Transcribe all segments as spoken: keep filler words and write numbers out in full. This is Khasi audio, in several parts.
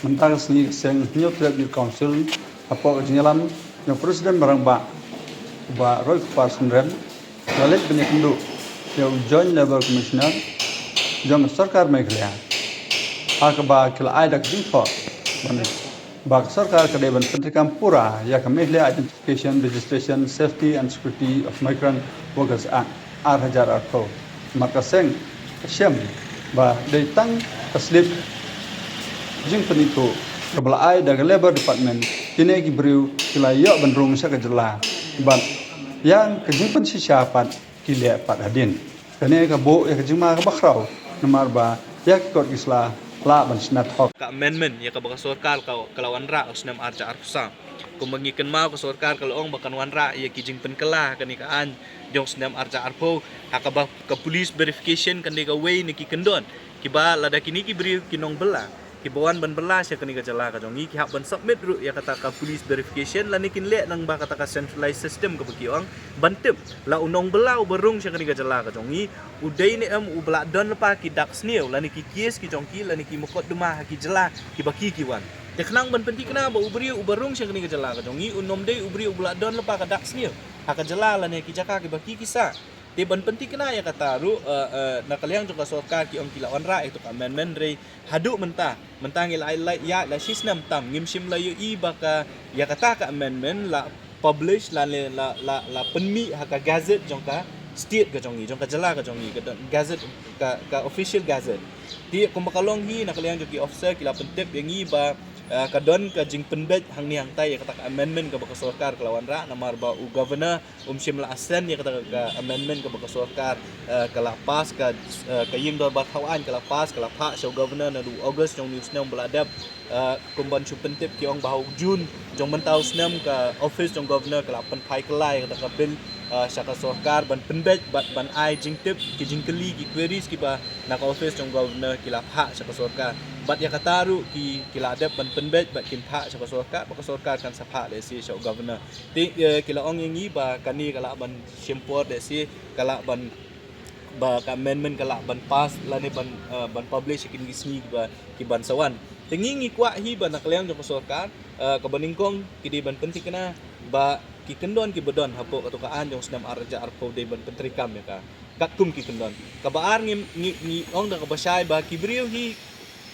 Mynta ka sngi ka seng Hynñiewtrep Youth Council hapoh ka jingïalam jong u President ba rangbah, u Bah Roykuppar Synrem, la leit ban ïakynduh ïa u Joint Labour Commissioner jong ka sorkar Meghalaya, ha kaba ki la ai da ka jingthoh ban, ba ka sorkar ka dei ban pyntreikam pura ïa ka Meghalaya Identification, Registration, Safety and Security of Migrant Workers Act ar hajar arphew. Namar ka seng ka shem ba dei tang ka slip jingpynithuh kaba la ai da ka Labour Department, kine ki briew ki la ïoh ban rung sha ka jylla, bad ïa ka jingpynshisha pat ki leh pat hadien. Kane ka buh ïa ka jingma kaba khraw, namar ba ïa ki kot ki sla lah ban shna thok. Ka amendment ïa kaba ka sorkar ka, ka la wanrah ha u snem ar hajar arphew saw. Kumba ngi kynmaw, ka sorkar ka la ong ba kan wanrah ïa ki jingpynkylla ha kane ka aiñ jong u snem ar hajar arphew, ha kaba ka police verification kan dei kawei na ki kyndon kiba lada kine ki briew ki nongbylla kiba wan ban bylla sha kane ka jylla ka jong ngi, ki hap ban submit ruh ïa kata ka police verification, lane kin leh lyngba kata ka centralized system kaba ki ong, ban tip la u nongbylla uba rung sha kane ka jylla ka jong ngi u dei ne em uba la don lypa ki dak sniew lane ki case ki jong ki lane ki mukotduma ha ki jylla kiba ki, ki wan. Te khnang ban pynthikna ba u briew uba rung sha kane ka jylla ka jong ngi un ym dei u briew uba la don lypa ka dak sniew ha ka jylla lane ki jaka kiba ki, ki sah. Te ban pynthikna ïa kata ruh, eh, eh, na ka liang jong ka sorkar ki ong ki la wanrah ïa kata ka amendment, hynrei haduh mynta, mynta ngi la ai, la, ïa, la shi snem tam ngim shym la ïohi ba ka, ïa kata ka amendment la publish, la, la, la, la pynmih ha ka gazette jong ka state ka jong ngi, jong ka jylla ka jong ngi, ka don gazette, ka, ka official gazette. Te kumba ka long hi, na ka liang jong ki officer ki la pyntip ïa ngi ba, eh, ka don ka jingpynbeit hangne hangtai ïa kata ka amendment kaba ka sorkar ka la wanrah, namar ba u governor um shym la assent ïa kata ka amendment kaba ka sorkar, eh, ka la pass, ka, eh, ka ïing dorbar thaw aiñ ka la pass, ka la phah sha u governor naduh u August jong une u snem ba la dep. Eh, kumban shu pyntip ki ong ba ha u June jong mynta u snem ka office jong governor ka la pynphai kylla ïa kata ka bill, eh, sha ka sorkar ban pynbeit bad ban ai jingtip, ki jingkylli, ki queries kiba na ka office jong governor ki la phah sha ka sorkar. Bad ïa kata ruh ki, ki la dep ban pynbeit bad kin phah sha ka sorkar, bad ka sorkar kan sa phah lehse sha u governor. Te, eh, ki la ong ïa ngi ba kane ka lah ban shim por lehse, ka lah ban, ba ka amendment ka lah ban pass lane ban, eh, ban publish ha kine ki sngi kiba, kiban sa wan. Te ngi ngi kwah hi ba na ka liang jong ka sorkar, eh, kaba nyngkong ki dei ban pynthikna ba ki kyndon kiba don hapoh kato ka aiñ jong u snem ar hajar arphew dei ban pyntreikam ïa ka katkum ki kyndon. Kaba ar, ngi, ngi, ngi ong da kaba shai ba ki briew hi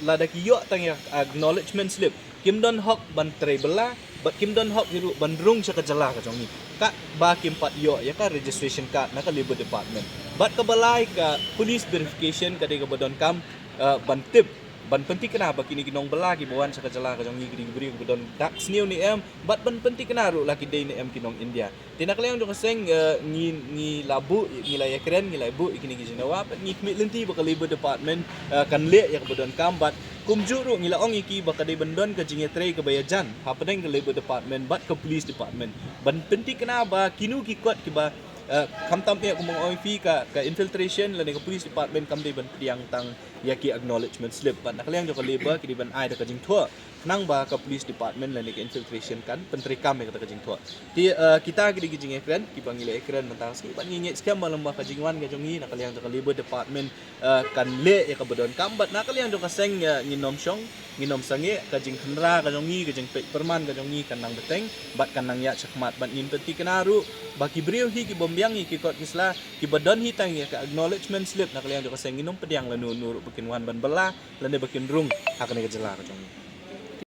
lada ki ïoh tang ïa acknowledgement slip, kim don hok ban trei bylla, bad kim don hok hi ruh ban rung sha ka jylla ka jong ngi, katba kim pat ïoh ïa ka registration card na ka Labour Department. Bad kaba lai, ka police verification ka dei kaba donkam, eh, ban tip, ban pynthikna ba kine ki nongbylla kiba wan sha ka jylla ka jong ngi ki dei ki briew kiba don dak sniew ne em, bad ban pynthikna ruh la ki dei ne em ki nong India. Te na ka liang jong ka seng, eh, ngi, ngi la buh, ngi la ïakren, ngi la buh ïa kine ki jingdawa, bad ngi khmih lynti ba ka Labour Department, eh, kan leh ïa kaba donkam, bad kumjuh ruh ngi la ong ïa ki ba ka dei ban don ka jingïatrei kaba ïajan hapdeng ka Labour Department bad ka Police Department ban pynthikna ba kino ki kot kiba, eh, khamtam eh kumba nga ong ïa phi, ka, ka infiltration lane ka Police Department kam dei ban pdiang tang ïa ki acknowledgement slip, bad na ka liang jong ka Labour ki dei ban ai da ka jingthoh khnang ba ka Police Department lane ka infiltration kan pyntreikam ïa kata ka jingthoh. Te, eh, kita ki dei ki jingïakren kiba ngi la ïakren mynta ka sngi, bad ngi ngeit skhem ba lyngba ka jingwan ka jong ngi na ka liang jong ka Labour Department, eh, kan leh ïa kaba donkam, bad na ka liang jong ka seng, eh, ngin ym shong, ngin ym sangeh, ka jingkhynra ka jong ngi, ka jingpeit pyrman ka jong ngi kan nang bteng bad kan nang ïaid shakhmat, bad ngin pynthikna ruh ba ki briew hi ki bym biang ïa ki kot ki sla, kiba don hi tang ïa ka acknowledgement slip, na ka liang jong ka seng ngin ym pdiang lano lano ruh ba kin wan ban bylla lane ba kin rung ha kane ka jylla ka jong ngi.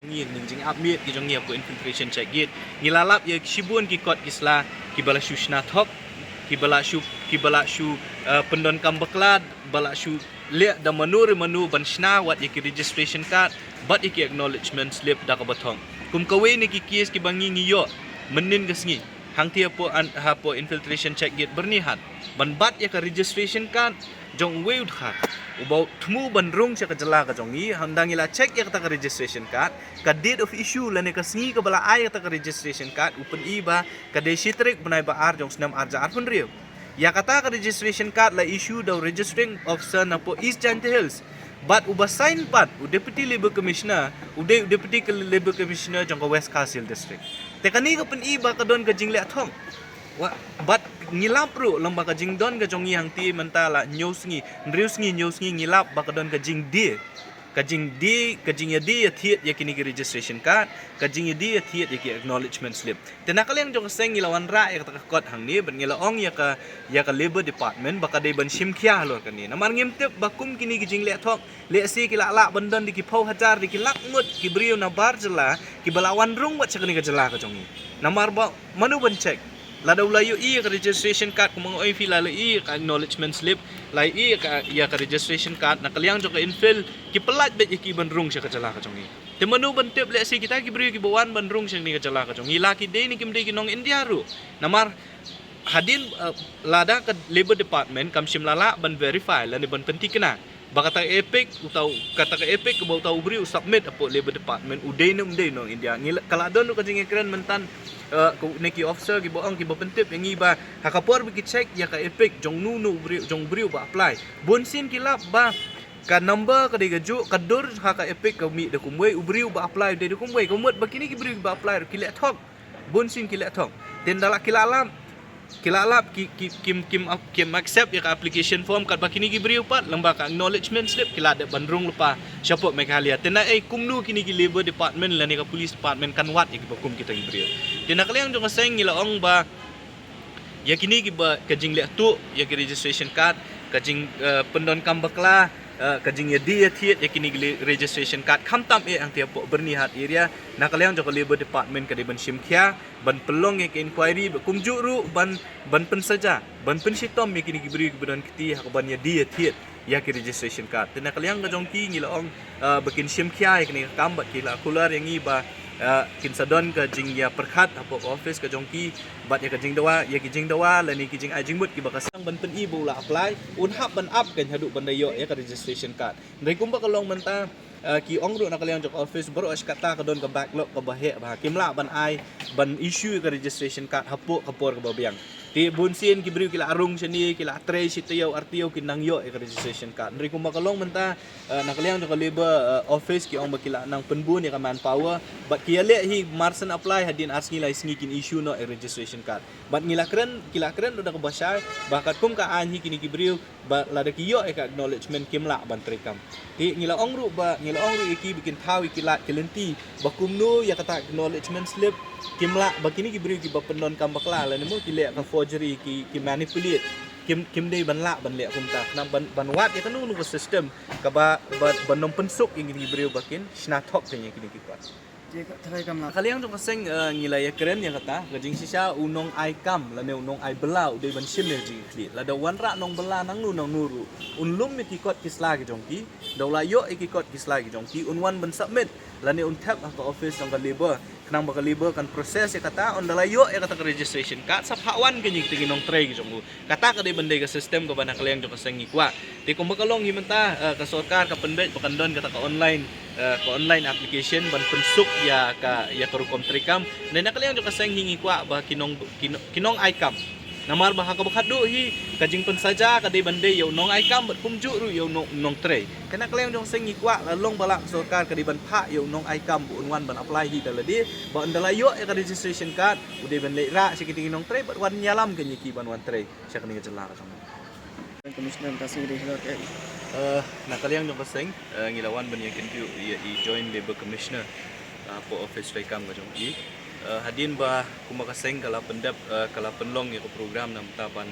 Ngi, ngi jingap miet ki jong ngi hapoh infiltration check gate, ngi la lap ïa shibun ki kot ki sla kiba la shu shna thok, kiba la shu, kiba la shu, eh, pyndonkam bakla, ba la shu leh da mano re mano ban shna wat ïa ki registration card bad ïa ki acknowledgement slip da kaba thong. Kum kawei na ki case kiba ngi ngi ïoh mynnin ka sngi hangtei hapoh an-, hapoh infiltration check gate Byrnihat, ban bat ïa ka registration card jong uwei u dkhar uba thmu ban rung sha ka jylla ka jong ngi. Hynda ngi la check ïa kata ka registration card, ka date of issue lane ka sngi kaba la ai ïa kata ka registration card u pyni ba ka dei shi tarik bnai ba ar jong u snem ar hajar arphew hynriew. Ïa kata ka registration card la issue da u registering officer na poh East Jaintia Hills. Bad uba sign pat, u Deputy Labour Commissioner, u dei u Deputy Labour Commissioner jong ka West Khasi Hills District. Te kane ka pyni ba ka don ka jingleh thong. Wa, bad ngi lap ruh lyngba ka jingdon ka jong ngi hangtei mynta la hynñiew sngi, hynriew sngi, hynñiew sngi ngi lap ba ka don ka jingdie Ka jingdie, ka jingïadie ïathied ïa kine ki registration card, ka jingïadie ïathied ïa ki acknowledgement slip. Te na ka liang jong ka seng ngi la wanrah ïa kata ka kot hangne, bad ngi la ong ïa ka, ïa ka Labour Department, ba ka dei ban shim khia halor kane. Namar ngim tip ba kum kine ki jingleh thok, lehse ki la lah ban don da ki phew hajar, da ki lak ngut ki briew na bar jylla, kiba la wan rung wat sha kane ka jylla ka jong ngi. Namar ba, mano ban check? Lada u la ïohi ïa ka registration card, kumba nga ong ïa phi, la ïohi ïa ka acknowledgement slip, la ïohi ïa ka, ïa ka registration card, na ka liang jong ka infill, ki pyllait beit ïa ki ban rung sha ka jylla ka jong ngi. Te mano ban tip, lehse kita ki briew kiba wan ban rung sha kane ka jylla ka jong ngi, la ki dei ne kim dei ki nong India ruh. Namar hadien, eh, lada ka Labour Department kam shym la lah ban verify lane ban pynthikna ba kata ka EPIC, uta u, kata ka EPIC kaba uta u briew u submit hapoh Labour Department u dei ne um dei nong India. Ngi la, ka la don ruh ka jingïakren mynta, eh, ka, na ki officer kiba ong, kiba pyntip ïa ngi ba ha ka por ba ki check ïa ka EPIC jong uno uno u briew, jong u briew ba apply, bunsien ki lap ba ka number ka dei kajuh, ka dur ha ka EPIC ka mih da kumwei, u briew ba apply u dei da kumwei. Ka mut ba kine ki briew ba apply ruh ki leh thok. Bunsien ki leh thok. Te ynda la ki la lap, ki la lap, ki, ki, kim, kim, kim accept ïa ka application form, katba kine ki briew pat, lyngba ka acknowledgement slip, ki la dep ban rung lypa shapoh Meghalaya. Te na ei kumno kine ki Labour Department lane ka Police Department kan wad ïa kiba kum kita ki briew? Te na ka liang jong ka seng ngi la ong ba ïa kine kiba, ka jingleh tuh ïa ki registration card, ka jing, eh, pyndonkam bakla, eh, ka jingïadie ïathied ïa kine ki le-, registration card, khamtam eh hangtei hapoh Byrnihat area, na ka liang jong ka Labour Department ka dei ban shim khia, ban pynlong ïa ka inquiry, ba kumjuh ruh ban, ban pynsaja, ban pynshitom ïa kine ki briew kiba don kti ha kaban ïadie ïathied ïa ki registration card. Te na ka liang ka jong ki ngi la ong, eh, ba kin shim khia ïa kane ka kam, bad ki la kular ïa ngi ba, eh, kin sa don ka jingïapyrkhat hapoh ka office ka jong ki, bad ïa ka jingdawa, ïa ki jingdawa lane ki jingai jingmut kiba ka seng ban pyni ba u la apply, un hap ban ap kan haduh ban da ïoh ïa ka registration card. Hynrei kumba ka long mynta, eh, ki ong ruh na ka liang jong ka office, baroh shi katta ka don ka backlog kaba heh bha, kim lah ban ai, ban issue ïa ka registration card hapoh ka por kaba biang. Te bunsien ki briew ki la rung shane, ki la trei shi taïew ar taïew kin nang ïoh ïa ka registration card. Hynrei kumba ka long mynta, eh, na ka liang jong ka Labour, eh, office ki ong ba ki la nang pynbun ïa ka manpower, bad ki ïaleh hi marsen apply, hadien ar sngi lai sngi kin issue noh ïa ka registration card. Bad ngi la kren, ki la kren ruh da kaba shai ba katkum ka aiñ hi kine ki briew ba lada ki ïoh ïa ka acknowledgement kim lah ban treikam. Te ngi la ong ruh ba, ngi la ong ruh ïa ki ba kin thaw ïa ki lad ki lynti ba kumno ïa kata acknowledgement slip kim lah, ba kine ki briew kiba pyndonkam bakla lane mo ki leh ka forgery, ki, ki manipulate, kim, kim dei ban lah ban leh kumta. Khnang ban, ban wad ïa kano kano ka system kaba, ba, ban ym pynsuk ïa kine ki briew ba kin shna thok ïa kine ki kot. Ka liang jong ka seng, eh, ngi la ïakren ïa kata, ka jingshisha u nongai kam lane u nongai bylla u dei ban shim ïa ka jingkhlieh. Lada wanrah nongbylla nangno nangno ruh, un lum ïa ki kot ki sla ki jong ki, da u la ïoh ïa ki kot ki sla ki jong ki, un wan ban submit lane un thep ha ka office jong ka Labour, khnang ba ka Labour kan process ïa kata, ynda la ïoh ïa kata ka registration card, sa phah wan kine kita ki nongtrei ki jong u. Kata ka dei ban dei ka system kaba na ka liang jong ka seng ngi kwah. Te kumba ka long hi mynta, eh, ka sorkar ka pynbeit ba kan don kata ka online, eh, ka online application ban pynsuk ïa ka, ïa ka rukom treikam. Te na ka liang jong ka seng hi ngi kwah ba ki nong, ki nong, ki nongai kam. Namar ba ha kaba khatduh hi ka jingpynsaja ka dei ban dei ïa u nongai kam bad kumjuh ruh ïa u nong, nongtrei. Te na ka liang jong ka seng ngi kwah la long ba lah ka sorkar ka dei ban phah ïa u nongai kam ba un wan ban apply hi da lade, ba ynda la ïoh ïa ka registration card u dei ban leit rah sha kita ki nongtrei bad wan ïalam kane ki ban wan trei sha kane ka jylla ka jong ngi. Commissioner mynta sngi dei halor kaei? Eh, na ka liang jong ka seng, eh, ngi la wan ban ïakynduh ïa i Joint Labour Commissioner, eh, hapoh office treikam ka jong i. Eh, hadien ba kumba ka seng ka la pyndep, eh, ka la pynlong ïa ka program na bynta ban,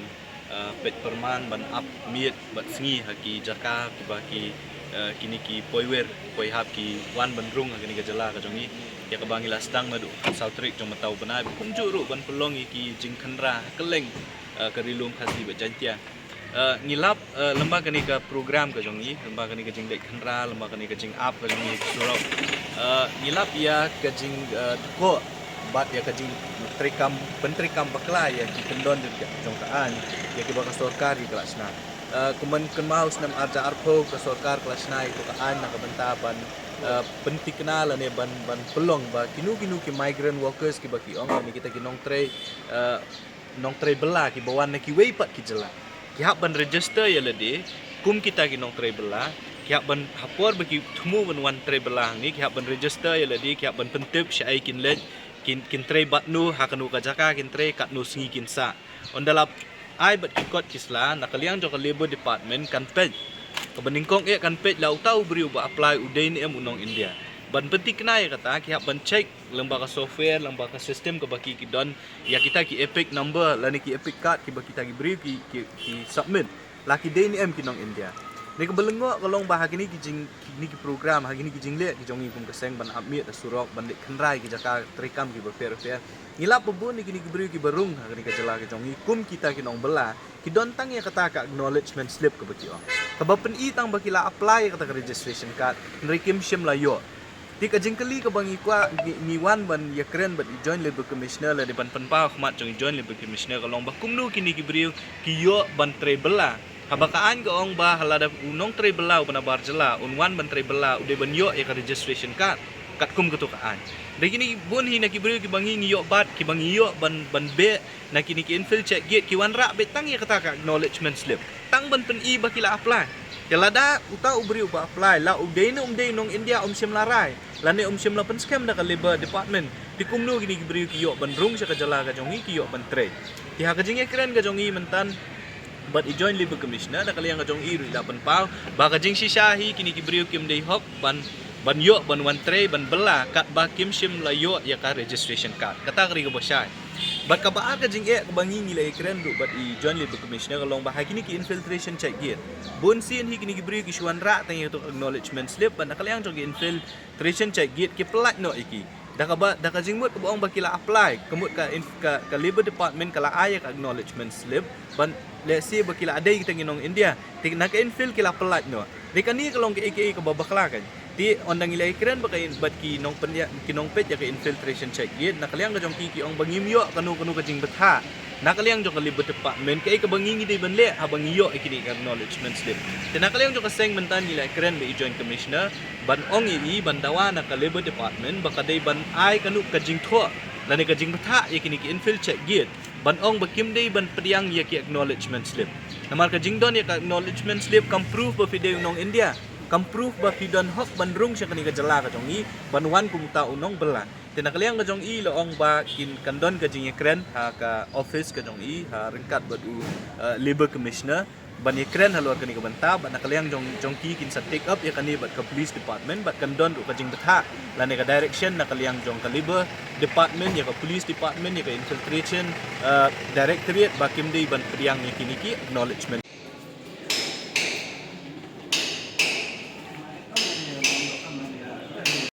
eh, peit pyrman ban ap miet bad sngi ha ki jaka kiba ki, eh, kine ki poiwer poihap ki wan ban rung ha kane ka jylla ka jong i. Ïa kaba ngi la sdang naduh saw tarik jong mynta u bnai, kumjuh ruh ban pynlong ïa ki jingkhynra ha kylleng, eh, ka Ri Lum Khasi bad Jaiñtia. Eh, ngi lap, eh, lyngba kane ka program ka jong ngi, lyngba kane ka jingleit khynra, lyngba kane ka jingap ka jong ngi ha ki surok. Eh, ngi lap ïa ka jing, eh, dkoh bad ïa ka jingtreikam, pyntreikam bakla ïa ki kyndon jong ka, jong ka aiñ, ïa kiba ka sorkar ki la shna. Eh, kumban kynmaw snem ar hajar arphew ka sorkar ka la shna ïa ka aiñ na ka bynta ban, eh, pynthikna lane ban, ban pynlong ba kino kino ki migrant workers kiba ki ong lane kita ki nongtrei, eh, nongtrei bylla kiba wan na kiwei pat ki jylla, ki hap ban register ïa lade kum kita ki nongtrei bylla. Ki hap ban, ha por ba ki thmu ban wan trei bylla hangne, ki hap ban register ïa lade, ki hap ban pyntip shaei kin leit, kin, kin trei bad no, ha kano ka jaka kin trei, katno sngi kin sah. Ynda la ai bad ki kot ki sla, na ka liang jong ka Labour Department kan peit Kaba nyngkong eh kan peit la uta u briew ba apply u dei ne em u nong India. Ban pynthikna ïa kata ki hap ban check lyngba ka software, lyngba ka system kaba ki ki don ïa kita ki EPIC number lane ki EPIC card kiba kita ki briew ki ki, ki submit. La ki dei ne em ki nong India. Ne kaba lyngngoh ka long ba ha kine ki jing kine ki program, ha kine ki jingleh ki jong ngi kum ka seng ban ap miet ha surok, ban leit khynrai ki jaka treikam kiba pher pher. Ngi lap ba bun ïa kine ki briew kiba rung ha kane ka jylla ka jong ngi kum kita ki nong bylla, ki don tang ïa kata ka acknowledgement slip kaba ki ong. Kaba pyni tang ba ki la apply ïa kata ka registration card, hynrei kim shym la ïoh. Te ka jingkylli kaba ngi kwah ngi, ngi wan ban ïakren bad i Joint Labour Commissioner lane ban pynpaw khmat jong i Joint Labour Commissioner ka long ba kumno kine ki briew ki ïoh ban trei bylla. Haba ka aiñ ka ong ba ha lada u nong trei bylla uba nabar jylla un wan ban trei bylla u dei ban ïoh ïa ka registration card. Katkum kato ka aiñ. Dei kine bun hi na ki briew kiba ngi ngi ïoh bat, kiba ngi ïoh ban, ban beh na kine ki infill check gate, ki wanrah beit tang ïa kata ka acknowledgement slip. Tang ban pyni ba ki la apply. Te lada uta u briew ba apply la u dei ne um dei nong India, um shym la rai lane um shym la pynskhem da ka Labour Department, te kumno kine ki briew ki ïoh ban rung sha ka jylla ka jong ngi, ki ïoh ban trei? Te ha ka jingïakren ka jong ngi mynta bad i Joint Labour Commissioner, na ka liang ka jong i ruh i la pynpaw ba ka jingshisha hi kine ki briew kim dei hok ban, ban ïoh ban wan trei ban bylla katba kim shym la ïoh ïa ka registration card. Kata ka dei kaba shai. Bad kaba ar ka jingeh kaba ngi ngi la ïakren ruh bad i Joint Labour Commissioner ka long ba ha kine ki infiltration check gate, bun sien hi kine ki briew ki shu wanrah tang ïa kato acknowledgement slip, bad na ka liang jong ki infiltration check gate ki pyllait noh ïa ki. Da kaba, da ka jingmut kaba ong ba ki la apply, ka mut ka inf-, ka, ka Labour Department ka la ai ïa ka acknowledgement slip, ban lehse ba ki la dei kita ki nong India. Te na ka infill ki la pyllait noh. Dei kane ka long kaei kaei kaba bakla kan. Te ynda ngi la ïakren bad ka in-, bad ki nongpynïa, ki nongpeit ïa ka infiltration check gate, na ka liang ka jong ki ki ong ba ngim ïoh kano kano ka jingbthah na ka liang jong ka Labour Department kaei kaba ngi ngi dei ban leh haba ngi ïoh ïa kine ka acknowledgement slip. Te na ka liang jong ka seng mynta ngi la ïakren bad i Joint Commissioner ban ong ïa i ban dawa na ka Labour Department ba ka dei ban ai kano ka jingthoh lane ka jingbthah ïa kine ki infill check gate, ban ong ba kim dei ban pdiang ïa ki acknowledgement slip. Namar ka jingdon ïa ka acknowledgement slip kam proof ba phi dei u nong India, kam proof ba phi don hok ban rung sha kane ka jylla ka jong ngi, ban wan kum uta u nong bylla. Te na ka liang ka jong i la ong ba kin, kan don ka jingïakren ha ka office ka jong i, ha ryngkat bad u, eh, Labour Commissioner, ban ïakren halor kane ka bynta, bad na ka liang jong, jong ki kin sa take up ïa kane bad ka Police Department, bad kan don ruh ka jingbthah lane ka direction na ka liang jong ka Labour Department ïa ka Police Department ïa ka Infiltration, eh, Directorate ba kim dei ban pdiang ïa kine ki acknowledgement